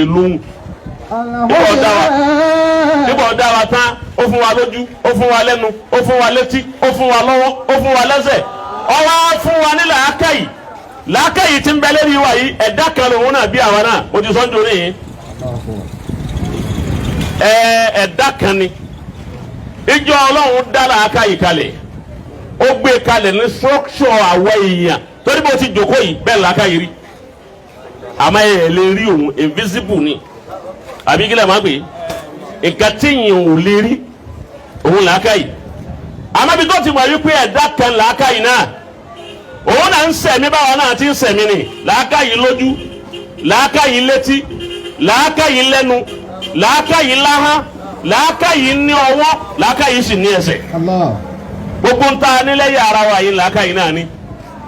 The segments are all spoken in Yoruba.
Lóhùn nígbà ọ̀dá wa tán, ó fún wa lójú, ó fún wa lẹ́nu, ó fún wa létí, ó fún wa lọ́wọ́, ó fún wa lẹ́sẹ̀, ó wá fún wa ní làákàyè. Làákàyè tí ń bẹ lórí wa yìí, ẹ̀dá kan lòun náà bí àwa náà. Mo ti sọ ń dorí yìí, ẹ̀dá kan ni. Ìjọ Ọlọ́run dá làákàyè kalẹ̀, ó gbé kalẹ̀ ní structure àwọ̀ èèyàn. Torí bó ti jòkó yìí, bẹ́ẹ̀ làákàyè rí, àmọ́ ẹ̀ lè rí òun, invisible ni. Àbí kílẹ̀ máa pè é? Nǹkan tí yìí ò lè rí, òun làákàyè. Àmọ́ bí tó ti mọ̀ wípé ẹ̀dá kan làákàyè náà, òun náà ń sẹ̀mí báwa náà ti ń sẹ̀mí ni. Làákàyè lójú, làákàyè létí, làákàyè lẹ́nu, làákàyè láhán, làákàyè ní ọwọ́, làákàyè sì ní ẹsẹ̀. Allah. Gbogbo ń ta nílẹ̀ ara wa yìí, làákàyè náà ni.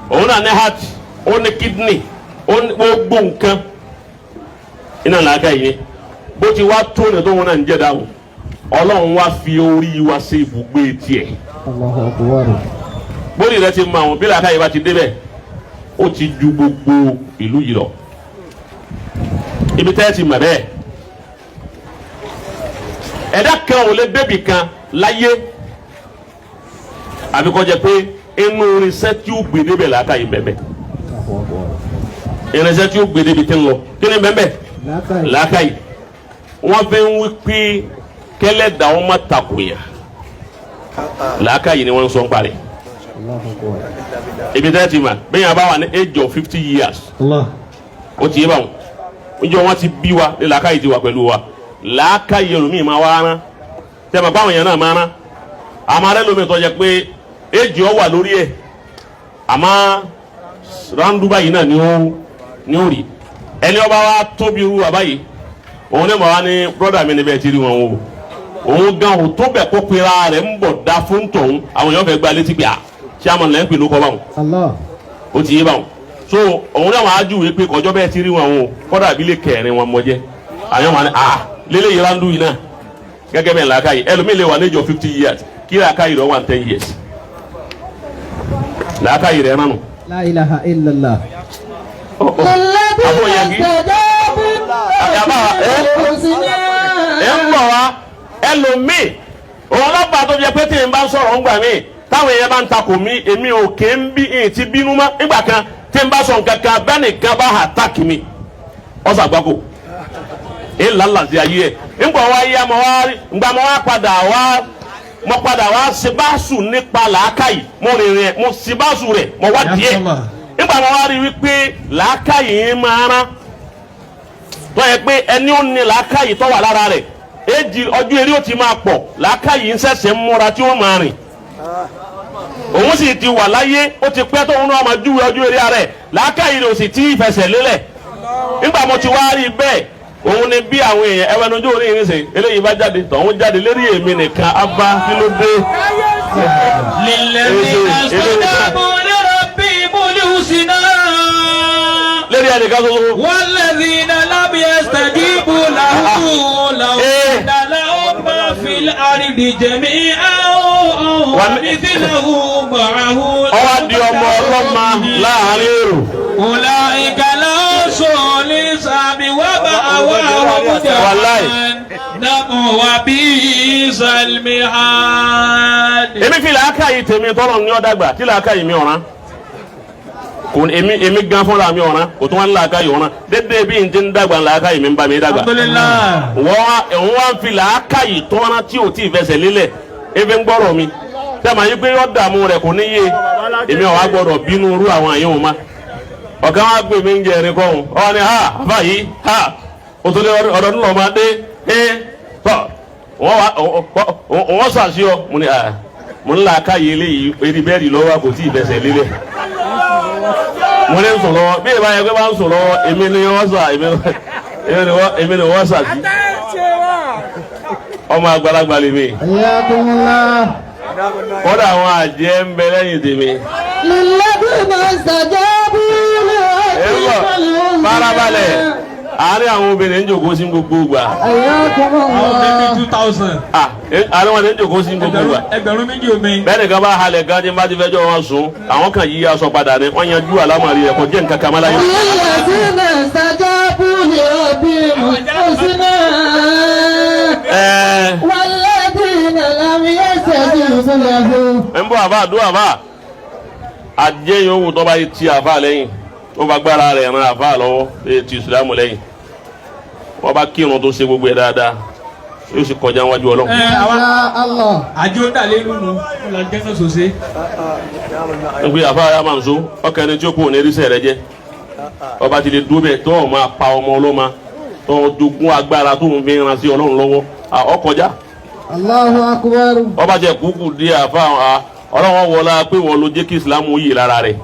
Òun náà ní heart, ó ní kidney, ó ní gbogbo nǹkan iná làákàyè ni. Bó ti wá tó ní tóun náà ń jẹ́ dáhùn, Ọlọ́run wá fi orí wa ṣe ibùgbé tiẹ̀. Allahu akbar. Bórí rẹ ti mọ àwọn bí làákàyè bá ti débẹ̀, ó ti ju gbogbo ìlú yìí lọ. Ibi tẹ́ ẹ ti mọ̀ bẹ́ẹ̀, ẹ̀dá kan ò lè débì kan láyé àbí kó jẹ́ pé inú irinṣẹ́ tí ó gbé débẹ̀, làákàyè bẹ́ẹ̀. Allahu akbar. Irinṣẹ́ tí ó gbé débi tí ń lọ, kí ni bẹ́ẹ̀? Làákàyè. Làákàyè. Wọ́n fẹ́ ń wí pé kẹlẹ́ da wọn má takò yàn, làákàyè ni wọ́n ń sọ ń parí. Allahu akbar. Ibi tẹ́ ti mà bẹ́ẹ̀ yẹn bá wà ní age of 50 years, Allah. ó ti yé báwọn. Níjọ́ wọn ti bí wa ní làákàyè ti wà pẹ̀lú wa. Làákàyè ẹlòmíì máa wá rán tẹ́ báwọn yẹn náà máa rán. Àmọ́ arẹ́ lómi tó jẹ́ pé age ọ wà lórí ẹ̀, àmọ́ rándúbà yìí náà ni ó rí. Ẹni ọba wa tóbi irú wa báyìí, òun ní màá wá ní brother mi níbẹ̀ tí rí wọn o. Òun gan ò tó bẹ̀ kó pera rẹ̀ ń bọ̀ da fún tọ̀hún. Àwọn èèyàn fẹ́ gba létí pé à chairman lẹ́ ń pè ló kọ́ báwọn. Allah. Ó ti yé báwọn. So òun náà wàá júwèé pé kọjọ́ bẹ́ẹ̀ ti rí wọn o, kọ́dà abilé kẹrin wọn mọ́jẹ́. Àyàn wọn ni à lélẹ́yìí rándú yìí náà gẹ́gẹ́ bẹ́ẹ̀ làákàyè. Ẹlòmíì lè wà níjọ 50 years, kí làákàyè rẹ̀ wà 10 years, làákàyè rẹ̀ ránu. La ilaha illallah. Àbò yẹn kí ẹ ń bọ̀ wá. Ẹlòmíì, òun lọ́pàá tó jẹ pé tí n bá ń sọ̀rọ̀ ń gbà mí, táwọn èèyàn bá ń takò mí, èmi ò ké ń bí ń ti bínú mọ́. Nígbà kan tí n bá sọ nǹkan kan bẹ́ẹ̀ nìkan bá attack mi, ọ̀sà àgbákò ńlá sí ayé ẹ̀. Ńgbà wá yá, mo wá rí ngbà mo wá padà wá, mo padà wá ṣe báṣù nípa làákàyè. Mo rìnrìn ẹ̀, mo ṣe báṣù rẹ̀, mo wá díẹ̀. Nígbà mo wá rí wípé làákàyè yẹn máa rán, tó yẹ pé ẹni ó ní làákàyè tó wà lára rẹ̀, èjì ọjọ́ eré ó ti máa pọ̀, làákàyè ń ṣẹ̀ṣẹ̀ múra tí ó máa rìn, òun sì ti wà láyé, ó ti pẹ́ tóun náà máa júwe ọjọ́ eré rẹ̀, làákàyè rẹ̀ ò sì tí ì fẹsẹ̀ lélẹ̀. Nígbà mo ti wá rí bẹ́ẹ̀, òun ni bí àwọn èèyàn ẹwẹ́ ẹnu ojú orí ìrìnsẹ̀ eléyìí bá jáde, tọ̀hún jáde lérí èmi nìkan á bá, kí ló dé? للذين استجابوا لربهم الحسنى. Lérí ẹnìkan ṣoṣo. والذين لم يستجيبوا له لو أن لهم ما في الأرض جميعا ومثله معه. Ọwọ́ di ọmọ ọlọ́mọ láàrin èrò. أولئك لهم سوء الحساب ومأواهم والله. جهنم وبئس المهاد. Èmi fi làákàyè tèmi tọ́lọ̀ ní ọ̀dàgbà tí làákàyè mi ọ̀ràn kò. Èmi gan fúnra mi ọ̀ràn kò tún wá ní làákàyè ọ̀ràn dédé bí n ti ń dàgbà, làákàyè mi ń bá mi dàgbà. Alhamdulillah. Wọ́n wá, òun wá ń fi làákàyè tọ́ra tí ò tí ì fẹsẹ̀ lélẹ̀ ebi ń gbọ́rọ̀ mi sẹ́mi àyè pé yọ dààmú rẹ̀ kò ní yé. Èmi ọ̀ wá gbọ́dọ̀ bínú irú àwọn àyẹ̀wò ma. Ọ̀gá wa gbé mi ń jẹ ẹ̀rín kọ́hún ọ̀ ni ha àbá yìí ha òtún ọ̀dọ̀ ńlọ máa dé ẹ tọ́ wọ́n wá wọ́n sàṣeyọ. Mo ní à mo ní làákàyè eléyìí eré bẹ́ẹ̀rì lọ́wọ́ kò tí ì fẹsẹ̀ lélẹ̀. Mo ní sùn lọ́wọ́ bí ìbá yẹn pé bá ń sùn lọ́wọ́, èmi ni wọ́n sà, èmi ni wọ́n sà sí. Ọmọ àgbàlagbà lèmi. Hayyakumullah. Kódà àwọn àjẹ́ ń bẹ lẹ́yìn tèmi. للذين استجابوا. Èrò farabalẹ̀, àárín àwọn obìnrin ń jòkó sí gbogbo ìgbà. حياكم Àwọn bíbí الله. 2000. Ah, àárín wọn ní jòkó sí gbogbo ìgbà. 2,000 omi. Bẹ́ẹ̀ nìkan bá halẹ̀ gan tí n bá ti fẹjọ́ wọn sùn, àwọn kan yí aṣọ padà ni wọ́n yanjú àlámọ̀rí rẹ̀, kò jẹ́ nǹkan kan mọ́ láyé. للذين استجابوا لربهم. àfa dúró àfa àjẹ́ yòówù tó bá yìí ti àfa lẹ́yìn tó bá gbára rẹ̀ ran àfa lọ́wọ́ lè ti ìsìlámù lẹ́yìn wọ́n bá kírun tó ṣe gbogbo ẹ̀ dáadáa yóò sì kọjá wájú Ọlọ́run. Ẹ àwa Ya Allah. àjọ dàlẹ́ lónìí wọn là jẹ́ náà sòsé. Nígbè àfa yà máa ń so ọkàn ẹni tí ó kú òní erísẹ̀ rẹ jẹ́ ọba ti lè dúró bẹ́ẹ̀ tó o máa pa ọmọ ọlọ́mọ tó o jogún agbára tó ń fi ran sí Ọlọ́run lọ́wọ́ ọkọjá Allahu akbar. ọba jẹ kúkú di àfa Ọlọ́run wọlá pé wọ́n ló jẹ́ kí ìsìlámù yìí lára rẹ̀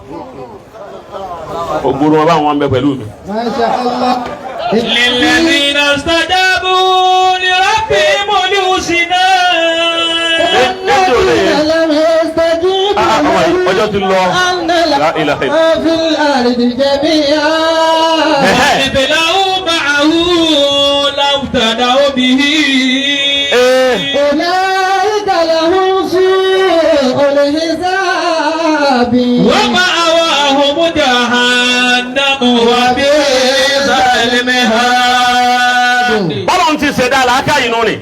ògbóró wọn bá wọn bẹ pẹ̀lú mi. Masha Allah. للذين استجابوا لربهم الحسنى. الذين لم يستجيبوا Ah, ọmọ yìí, ọjọ́ ti lọ. أن La ilaha لهم ما في الأرض جميعا. Ẹ̀hẹ́. مثله معه لافتدوا به. Ee. أولئك لهم سوء الحساب. ومأواهم جهنم وبئس المهاد. Bọ́lá ń ti ṣẹ̀dá làákàyè nù ni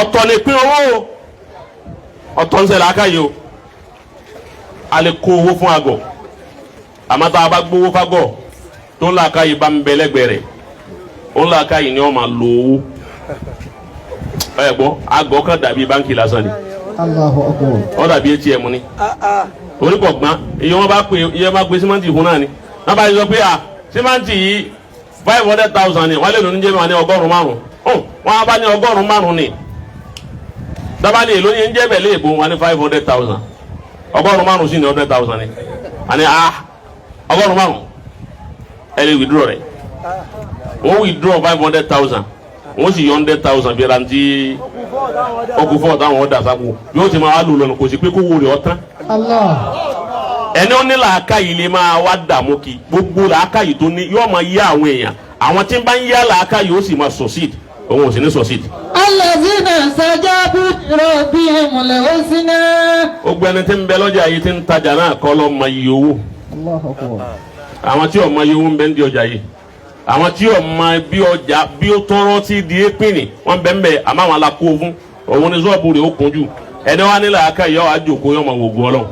ọ̀tọ̀ ní pín owó o ọ̀tọ̀ ń ṣe làákàyè o a lè kó owó fún àgọ̀ àmọ́ tá a bá gbówó fágọ̀ tó ń làákàyè bá ń bẹ lẹ́gbẹ̀ẹ́ rẹ̀ ó ń làákàyè ni wọ́n máa lo owó ẹ gbọ́ àgọ̀ kan dàbí báńkì lásán ni Allahu akbar. ó dàbí ATM ni oníkọ̀gbọ́n iye wọn bá pè iye wọn bá pè símẹ́ǹtì fún náà ni wọn bá yọ pé à símẹ́ǹtì yìí 500,000 ni wọ́n lè lò ní jẹ́ wọn ní 500,000 wọ́n bá ní 500,000 ni dábàá ní èlò ní jẹ́ bẹ̀ léèbó wọn ní 500,000 500,000 sí ní 100,000 ni àní a 500,000 ẹ lè withdraw rẹ̀ wọ́n withdraw 500,000 wọ́n sì yọ 100,000 bí rántí okùn fún ọ̀tá àwọn ọ̀dà sáko yóò ti máa lò lọ́nà kò sí pé kó wo rẹ̀ ọ̀tán Allah. ẹni ó ní làákàyè lè máa wá dààmú kí gbogbo làákàyè tó ní yóò máa yá àwọn èèyàn àwọn tí ń bá ń yá làákàyè ó sì máa succeed òun ò sì ní succeed. الذين استجابوا لربهم الحسنى. gbogbo ẹni tí ń bẹ lọ́jà yìí tí ń tajà náà kọ́ ló mọ iye owó Allahu akbar. àwọn tí ò mọ iye owó ń bẹ ń di ọjà yìí àwọn tí ò mọ bí ọjà bí ó tọrọ tí di épìnì wọn bẹ ń bẹ àmọ́ àwọn alákó fún òun ní sọ́ọ̀bù rẹ̀ ó kún jù ẹni wá ní làákàyè yóò wá jòkó yóò máa wògùn Ọlọ́run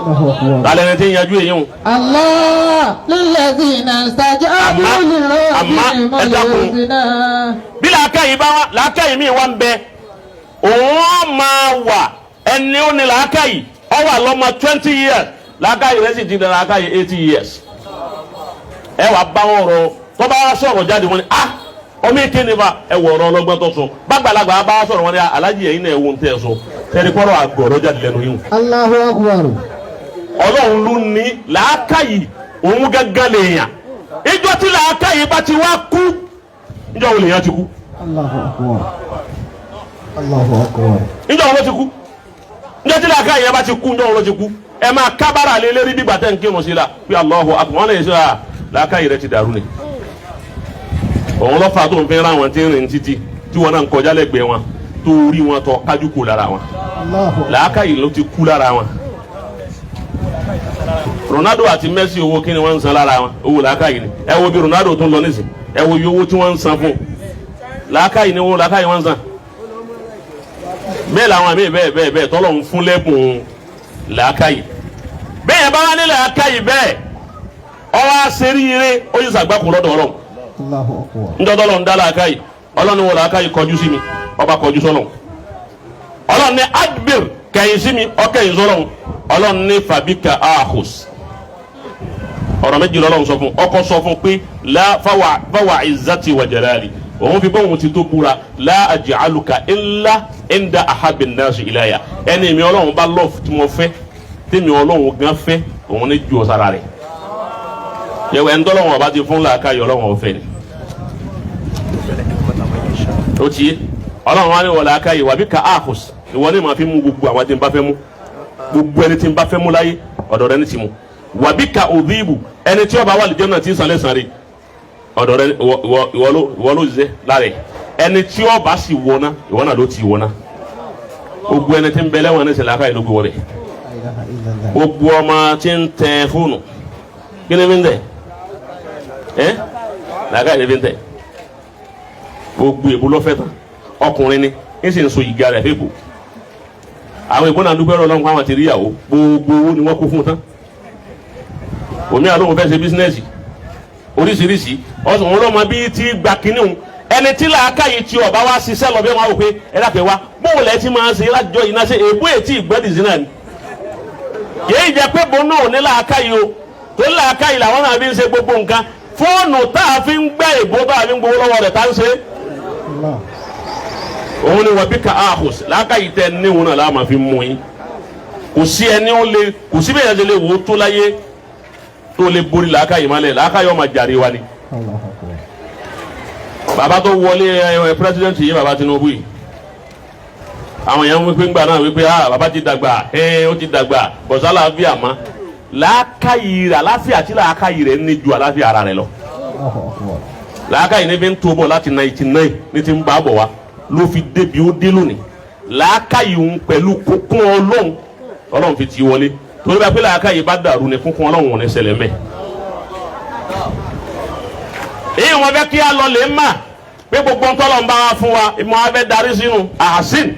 Allahu akbar. tálẹ́ ẹni tí ń yanjú èyí hùn. Allah للذين استجابوا Àmọ́, لربهم ẹ dákun. الحسنى. Bí làákàyè bá wá làákàyè míì wá ń bẹ òun á máa wà ẹni ó ní làákàyè ọ wà lọ́mọ 20 years làákàyè rẹ̀ sì ti dẹ̀ làákàyè 80 years ẹ wà bá wọn rọ tó bá wá sọ̀rọ̀ jáde wọn ni ah ọmọ èké ni fa ẹ wọ ọ̀rọ̀ ọlọ́gbọ́n tó sọ bàgbàlagbà bá wá sọ̀rọ̀ wọn ni alájì ẹ̀yin náà ẹ wo ń tẹ́ ẹ sọ tẹ́lẹ̀ kọ́rọ̀ àgọ̀rọ̀ jáde lẹ́nu yìí. Allahu akbar. Ọlọ́run ló ní làákàyè òun gángan lè yàn ìjọ tí làákàyè bá ti wá kú ìjọ wo lèèyàn ti kú? Allahu akbar. Allahu akbar. Níjọ́ wo ló ti kú? Níjọ́ tí làákà yẹn bá ti kú níjọ́ wo ló ti kú? Ẹ máa kábàrà lé lérí bí gbàtẹ́ ń kírun sí la pé Allahu akbar wọn lè ṣe à làákà yìí rẹ ti dàrú ni. Òun lọ́fà tó ń fi ra wọn tí ń rìn títí tí wọn náà ń kọjá lẹ́gbẹ̀ẹ́ wọn tó rí wọn tọ́ kájú kú lára wọn Allahu làákà yìí ló ti kú lára wọn. Ronaldo àti Messi owó kí ni wọ́n ń san lára wọn owó làákà yìí ni ẹ wo bí Ronaldo tó ń lọ nísìn ẹ wo iye owó tí wọ́n ń san fún làákà yìí ni owó làákà yìí wọ́n ń san bẹ́ẹ̀ làwọn àmì bẹ́ẹ̀ bẹ́ẹ̀ bẹ́ẹ̀ tọ́lọ̀ ń fún lẹ́bùn làákàyè bẹ́ẹ̀ yẹn bá wá ní làákàyè bẹ́ẹ̀ ọwọ́ àṣírí ó yẹ sàgbákò lọ́dọ̀ Ọlọ́run. Allahu akbar. Ńdọ́dọ́ lọ́n dá làákàyè Ọlọ́run wọ làákàyè kọjú sí mi ọba kọjú sọ́lọ́run Ọlọ́run ní adbir kẹ̀yìn sí mi ọkẹ̀yìn sọ́lọ́run Ọlọ́run ní fàbíkà ahùs ọ̀rọ̀ méjì lọ́lọ́run sọ fún ọkọ sọ fún pé la fáwà izzati wa jalali òun fi bóun ti tó búra la aj'aluka illa inda ahabin nasi ilayya ẹni mi Ọlọ́run bá lọ́ọ̀fù tí mo fẹ́ tèmi Ọlọ́run gan fẹ́ òun ní ju ọ̀sára rẹ̀ yẹwò ẹni tọ́lọ́run ọba ti fún làákàyè Ọlọ́run ọ̀fẹ́ ni ó ti yé Ọlọ́run wa ni wọ́n làákàyè wàbí ka ahùs ìwọ ni màá fi mú gbogbo àwọn tí n bá fẹ́ mú gbogbo ẹni tí n bá fẹ́ mú láyé ọ̀dọ̀ rẹ ní ti mú wàbí ka òdìbò ẹni tí ó bá wà lè jẹ́ náà tí ń san lẹ́sàn-án rẹ̀ ọ̀dọ̀ rẹ ìwọ ló zẹ lára ẹ̀ ẹni tí ó bá sì wọná ìwọ náà ló ti wọná gbogbo ẹni tí ń bẹ lẹ́wọ̀n ní sẹ̀lẹ̀ akáyè ló gbé wọlé La ilaha illallah. gbogbo ọmọ tí ń tẹ fóònù kí ni fi ń tẹ ẹ làákàyè fi ń tẹ gbogbo èbú lọ́fẹ̀ tán ọkùnrin ni ń sì ń so ìga rẹ̀ fẹ́ bò. Àwọn ìbọn náà dúpẹ́ lọ́wọ́ fún àwọn àti ríyàwó, gbogbo owó ni wọ́n kó fún un tán. Omi àlóhùn fẹ́ ṣe bísínẹ́sì oríṣiríṣi, ọ̀sùn òun lọ́mọ bíi ti gba kínní òun. Ẹni tí làákàyè tí ọba wa ṣiṣẹ́ lọ bí wọ́n á wò pé ẹ dákẹ́ wa bóun lẹ́ ti máa ń ṣe lájọ yìí náà, ṣe èbó ètí ìgbẹ́dìsí náà ni. Yéé jẹ́ pé bóun náà ò ní làákàyè o, tó ní làákàyè làwọn náà fi ń ṣe gbogbo nǹkan. Fóònù tá a fi ń gbẹ́ èbó tá a fi ń gbowó lọ́wọ́ rẹ̀ tá ń ṣe Allah. òun ni wàbí ka ahùs làákàyè tẹ níwọ̀n náà láà máa fi mú yín. Kò sí ẹni ó lè, kò sí bẹ́ẹ̀ yẹn ṣe lè wò ó tó láyé tó lè borí làákàyè má lẹ̀, làákàyè ọmọ jàre wa ni. Allahu akbar. Bàbá tó wọlé ẹ pírẹsidẹ́ntì yìí, bàbá Tinubu yìí, àwọn èèyàn wípé ńgbà náà wípé ah, bàbá ti dàgbà, ẹ ó ti dàgbà, bọ̀sálà àlàáfíà mọ́ làákàyè rẹ̀, àlàáfíà tí làákàyè rẹ̀ ní ju àlàáfíà ara rẹ̀ lọ. Allahu akbar. Làákàyè ní fi ń tó bọ̀ láti 99 ní ti ń bá bọ̀ wá ló fi débi ó dé lónìí. Làákàyè ń pẹ̀lú kókún Ọlọ́run, Ọlọ́run fi ti wọlé torí bá pé làákàyè bá dàrú ni kókún Ọlọ́run ò ní ṣẹlẹ̀ mẹ́. Èyí wọn fẹ́ kí a lọ lè mà pé gbogbo ntọ́lọ̀ ń bá wa fún wa ìmọ̀ abẹ́ darí sínú àhásìn.